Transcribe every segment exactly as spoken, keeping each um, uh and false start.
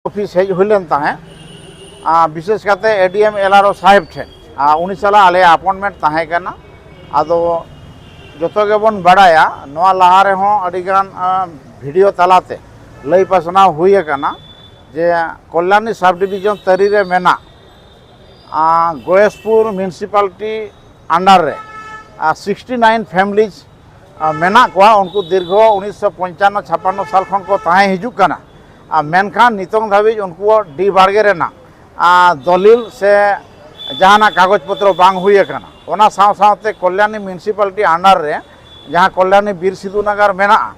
Office ᱦᱮᱡ ᱦᱩᱭ ᱞᱮᱱ ᱛᱟᱦᱮᱸᱫ, ᱟᱨ ᱵᱤᱥᱮᱥ ᱠᱟᱛᱮ ᱮ ᱰᱤ ᱮᱢ ᱮᱞ ᱟᱨ ᱳ ᱥᱟᱦᱮᱵᱽ ᱴᱷᱮᱱ, ᱟᱨ ᱩᱱᱤ ᱥᱟᱞᱟᱜ ᱟᱞᱮᱭᱟᱜ ᱟᱯᱚᱭᱮᱱᱴᱢᱮᱱᱴ ᱛᱟᱦᱮᱸ ᱠᱟᱱᱟ᱾ ᱟᱫᱚ ᱡᱚᱛᱚ ᱜᱮᱵᱚᱱ ᱵᱟᱲᱟᱭᱟ, ᱱᱚᱣᱟ ᱞᱟᱦᱟ ᱨᱮᱦᱚᱸ ᱟᱹᱰᱤᱜᱟᱱ ᱵᱷᱤᱰᱤᱭᱳ ᱛᱟᱞᱟᱛᱮ ᱞᱟᱹᱭ ᱯᱟᱥᱱᱟᱣ ᱦᱩᱭ ᱟᱠᱟᱱᱟ ᱡᱮ ᱠᱚᱞᱭᱟᱱᱤ ᱥᱟᱵᱽ ᱰᱤᱵᱷᱤᱡᱚᱱ ᱛᱟᱹᱨᱤ ᱨᱮ ᱢᱮᱱᱟᱜ ᱜᱚᱭᱮᱥᱯᱩᱨ ᱢᱤᱭᱩᱱᱤᱥᱤᱯᱟᱞᱤᱴᱤ ᱟᱱᱰᱟᱨ ᱨᱮ ᱥᱤᱠᱥᱴᱤ ᱱᱟᱭᱤᱱ ᱯᱷᱮᱢᱤᱞᱤᱡᱽ ᱢᱮᱱᱟᱜ ᱠᱚᱣᱟ᱾ ᱩᱱᱠᱩ ᱫᱤᱨᱜᱷᱚ ᱩᱱᱤᱥᱥᱚ ᱯᱚᱧᱪᱟᱱᱱᱚ ᱪᱷᱟᱯᱟᱱᱱᱚ ᱥᱟᱞ ᱠᱷᱚᱱ ᱠᱚ ᱛᱟᱦᱮᱸ ᱦᱤᱡᱩᱜ ᱠᱟᱱᱟ᱾ ᱟᱨ ᱢᱮᱱᱠᱷᱟᱱ ᱱᱤᱛᱚᱝ ᱫᱷᱟᱹᱵᱤᱡ ᱩᱱᱠᱩᱣᱟᱜ ᱰᱤ ᱵᱟᱲᱜᱮ ᱨᱮᱱᱟᱜ ᱟᱨ ᱫᱚᱞᱤᱞ ᱥᱮ ᱡᱟᱦᱟᱱᱟᱜ ᱠᱟᱜᱚᱡᱽ ᱯᱚᱛᱨᱚ ᱵᱟᱝ ᱦᱩᱭ ᱟᱠᱟᱱᱟ᱾ ᱚᱱᱟ ᱥᱟᱶ ᱥᱟᱶᱛᱮ ᱠᱚᱞᱭᱟᱱᱤ ᱢᱤᱭᱩᱱᱤᱥᱤᱯᱟᱞᱤᱴᱤ ᱟᱱᱰᱟᱨ ᱨᱮ ᱡᱟᱦᱟᱸ ᱠᱚᱞᱭᱟᱱᱤ ᱵᱤᱨ ᱥᱤᱫᱩ ᱱᱟᱜᱟᱨ ᱢᱮᱱᱟᱜᱼᱟ,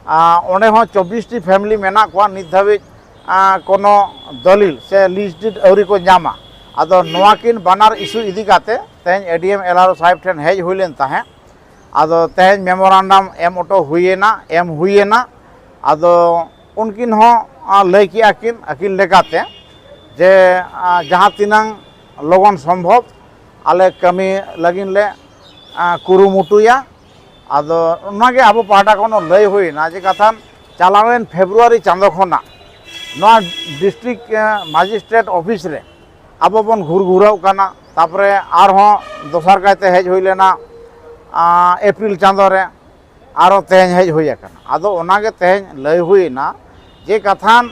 ᱟᱨ ᱚᱸᱰᱮ ᱦᱚᱸ ᱪᱚᱵᱵᱤᱥ ᱴᱤ ᱯᱷᱮᱢᱤᱞᱤ ᱢᱮᱱᱟᱜ ᱠᱚᱣᱟ, ᱱᱤᱛ ᱫᱷᱟᱹᱵᱤᱡ ᱟᱨ ᱠᱳᱱᱳ ᱫᱚᱞᱤᱞ ᱥᱮ ᱞᱤᱡᱽ ᱰᱤᱰ ᱟᱹᱣᱨᱤ ᱠᱚ ᱧᱟᱢᱟ᱾ ᱟᱫᱚ ᱱᱚᱣᱟ ᱠᱤᱱ ᱵᱟᱱᱟᱨ ᱤᱥᱩ ᱤᱫᱤ ᱠᱟᱛᱮ ᱛᱮᱦᱮᱧ ᱮ ᱰᱤ ᱮᱢ ᱮᱞ ᱟᱨ ᱳ ᱥᱟᱦᱮᱵᱽ ᱴᱷᱮᱱ ᱦᱮᱡ ᱦᱩᱭ ᱞᱮᱱ ᱛᱟᱦᱮᱸᱫ᱾ ᱟᱫᱚ ᱛᱮᱦᱮᱧ ᱢᱮᱢᱳᱨᱟᱱᱰᱟᱢ ᱮᱢ ᱚᱴᱚ ᱦᱩᱭᱮᱱᱟ, ᱮᱢ ᱦᱩᱭᱮᱱᱟ᱾ ᱟᱫᱚ ᱩᱱᱠᱤᱱ ᱦᱚᱸ ᱟᱨ ᱞᱟᱹᱭ ᱠᱮᱜᱼᱟ ᱠᱤᱱ ᱟᱹᱠᱤᱱ ᱞᱮᱠᱟᱛᱮ ᱡᱮ ᱟᱨ ᱡᱟᱦᱟᱸ ᱛᱤᱱᱟᱹᱝ ᱞᱚᱜᱚᱱ ᱥᱚᱢᱵᱷᱚᱵ ᱟᱞᱮ ᱠᱟᱹᱢᱤ ᱞᱟᱹᱜᱤᱫ ᱞᱮ ᱟᱨ ᱠᱩᱨᱩᱢᱩᱴᱩᱭᱟ᱾ ᱟᱫᱚ ᱚᱱᱟᱜᱮ ᱟᱵᱚ ᱯᱟᱦᱴᱟ ᱠᱷᱚᱱ ᱦᱚᱸ ᱞᱟᱹᱭ ᱦᱩᱭᱱᱟ ᱡᱮ ᱠᱟᱛᱷᱟᱱ ᱪᱟᱞᱟᱣᱮᱱ ᱯᱷᱮᱵᱽᱨᱩᱣᱟᱨᱤ ᱪᱟᱸᱫᱚ ᱠᱷᱚᱱᱟᱜ ᱱᱚᱣᱟ ᱰᱤᱥᱴᱨᱤᱠᱴ ᱢᱟᱡᱤᱥᱴᱨᱮᱴ ᱚᱯᱷᱤᱥ ᱨᱮ ᱟᱵᱚ ᱵᱚᱱ ᱜᱷᱩᱨ ᱜᱷᱩᱨᱟᱹᱜ ᱠᱟᱱᱟ᱾ ᱛᱟᱨᱯᱚᱨᱮ ᱟᱨᱦᱚᱸ ᱫᱚᱥᱟᱨ ᱠᱟᱭᱛᱮ ᱦᱮᱡ ᱦᱩᱭ ᱞᱮᱱᱟ ᱟᱨ ᱮᱯᱨᱤᱞ ᱪᱟᱸᱫᱚ ᱨᱮ, ᱟᱨᱦᱚᱸ ᱛᱮᱦᱮᱧ ᱦᱮᱡ ᱦᱩᱭ ᱟᱠᱟᱱᱟ᱾ ᱟᱫᱚ ᱚᱱᱟᱜᱮ ᱛᱮᱦᱮᱧ ᱞᱟᱹᱭ ᱦᱩᱭᱱᱟ ᱡᱮ ᱠᱟᱛᱷᱟᱱ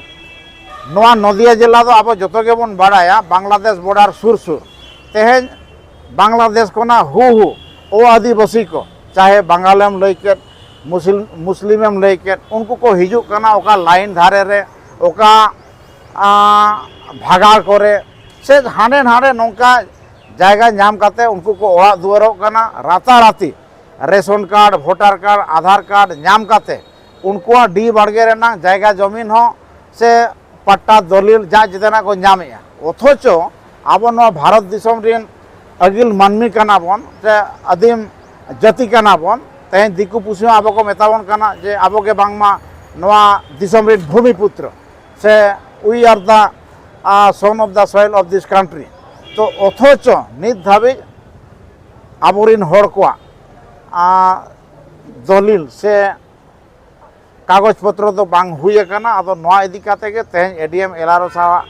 ᱱᱚᱣᱟ ᱱᱚᱫᱤᱭᱟ ᱡᱮᱞᱟ ᱫᱚ ᱟᱵᱚ ᱡᱚᱛᱚ ᱜᱮᱵᱚᱱ ᱵᱟᱲᱟᱭᱟ ᱵᱟᱝᱞᱟᱫᱮᱥ ᱵᱚᱰᱟᱨ ᱥᱩᱨ ᱥᱩᱨ᱾ ᱛᱮᱦᱮᱧ ᱵᱟᱝᱞᱟᱫᱮᱥ ᱠᱷᱚᱱᱟᱜ ᱦᱩ ᱦᱩ ᱚ ᱟᱹᱫᱤᱵᱟᱹᱥᱤ ᱠᱚ, ᱪᱟᱦᱮ ᱵᱟᱝᱜᱟᱞᱮᱢ ᱞᱟᱹᱭ ᱠᱮᱫ, ᱢᱩᱥᱞᱤᱢ, ᱢᱩᱥᱞᱤᱢᱮᱢ ᱞᱟᱹᱭ ᱠᱮᱫ, ᱩᱱᱠᱩ ᱠᱚ ᱦᱤᱡᱩᱜ ᱠᱟᱱᱟ ᱚᱠᱟ ᱞᱟᱭᱤᱱ ᱫᱷᱟᱨᱮ ᱨᱮ, ᱚᱠᱟ ᱟᱸ, ᱵᱷᱟᱜᱟᱲ ᱠᱚᱨᱮ ᱥᱮ ᱦᱟᱸᱰᱮ ᱱᱟᱰᱮ ᱱᱚᱝᱠᱟ ᱡᱟᱭᱜᱟ ᱧᱟᱢ ᱠᱟᱛᱮ ᱩᱱᱠᱩ ᱠᱚ ᱚᱲᱟᱜ ᱫᱩᱣᱟᱹᱨᱚᱜ ᱠᱟᱱᱟ ᱨᱟᱛᱟᱨᱟᱛᱤ᱾ Ration card, voter card, Aadhaar card ᱧᱟᱢ ᱠᱟᱛᱮ ᱩᱱᱠᱩᱣᱟᱜ ᱰᱤ ᱵᱟᱲᱜᱮ ᱨᱮᱱᱟᱜ ᱡᱟᱭᱜᱟ ᱡᱚᱢᱤᱱ ᱦᱚᱸ ᱥᱮ ᱯᱟᱴᱴᱟ ᱫᱚᱞᱤᱞ ᱡᱟ ᱡᱮᱛᱮᱱᱟᱜ ᱠᱚ ᱧᱟᱢᱮᱜᱼᱟ᱾ ᱚᱛᱷᱚᱪᱚ ᱟᱵᱚ ᱱᱚᱣᱟ ᱵᱷᱟᱨᱚᱛ ᱫᱤᱥᱚᱢ ᱨᱮᱱ ᱟᱹᱜᱤᱞ ᱢᱟᱹᱱᱢᱤ ᱠᱟᱱᱟ ᱵᱚᱱ ᱥᱮ ᱟᱹᱫᱤᱢ ᱡᱟᱹᱛᱤ ᱠᱟᱱᱟ ᱵᱚᱱ᱾ ᱛᱮᱦᱮᱧ ᱫᱤᱠᱩ ᱯᱩᱥᱤ ᱦᱚᱸ ᱟᱵᱚ ᱠᱚ ᱢᱮᱛᱟ ᱵᱚᱱ ᱠᱟᱱᱟ ᱡᱮ ᱟᱵᱚ ᱜᱮ ᱵᱟᱝᱢᱟ ᱱᱚᱣᱟ ᱫᱤᱥᱚᱢ ᱨᱮᱱ ᱵᱷᱩᱢᱤ ᱯᱩᱛᱨᱚ ᱥᱮ we are the, uh, son of the soil of this country᱾ ᱛᱚ ᱚᱛᱷᱚᱪᱚ ᱱᱤᱛ ᱫᱷᱟᱹᱵᱤᱡ ᱟᱵᱚᱨᱮᱱ ᱦᱚᱲ ᱠᱚᱣᱟᱜ, ᱟᱸ, ᱫᱚᱞᱤᱞ ᱥᱮ ᱠᱟᱜᱚᱡᱽ ᱯᱚᱛᱨᱚ ᱫᱚ ᱵᱟᱝ ᱦᱩᱭ ᱟᱠᱟᱱᱟ᱾ ᱟᱫᱚ ᱱᱚᱣᱟ ᱤᱫᱤ ᱠᱟᱛᱮ ᱜᱮ ᱛᱮᱦᱮᱧ ᱮᱰᱤᱮᱢ ᱮᱞᱟᱨᱳ ᱥᱟᱶ